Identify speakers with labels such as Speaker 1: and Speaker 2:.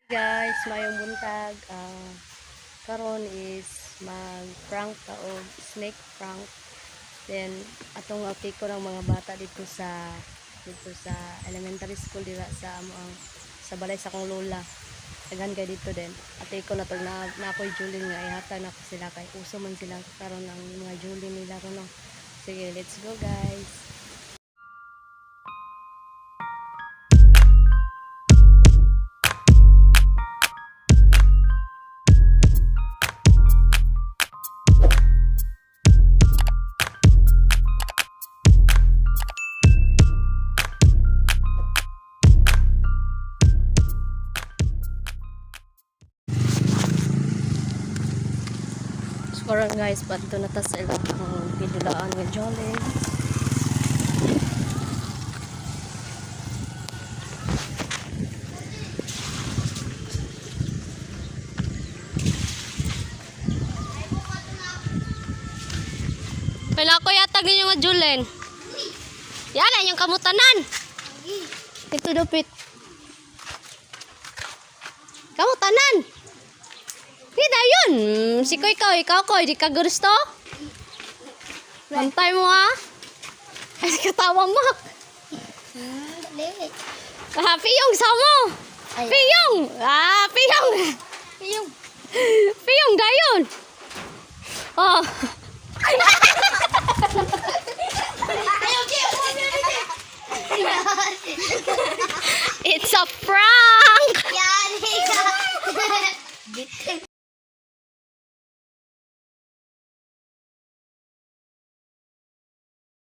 Speaker 1: Guys, mayong buntag. Karon is mag-prank ta og snake prank. Then atong okay ko ng mga bata dito sa elementary school dira sa amo ang sa balay sa akong lola. Daghan kay dito din. Ate ko na tog na ako'y Julin nga ihatag na ko sila kay uso man sila karon ang mga Julin nila ron, no. Sige, let's go, guys. So karon, guys, padto na ta sa ilang gidulaan nga Jolly. Kailangan ko yatag ninyo nga Julen. Yan ang inyong kamutanan. Ito dupit. Kamutanan. Di dayon. Si Koy ikaw, ikaw Koy, di ka gusto? Bantay mo ha. Ay, katawa mo.
Speaker 2: Dali.
Speaker 1: Ah, piyong sa mo.
Speaker 2: Ay.
Speaker 1: Piyong. Ah, piyong.
Speaker 2: Yung
Speaker 1: Piyong dayon. Oh. It's a prank.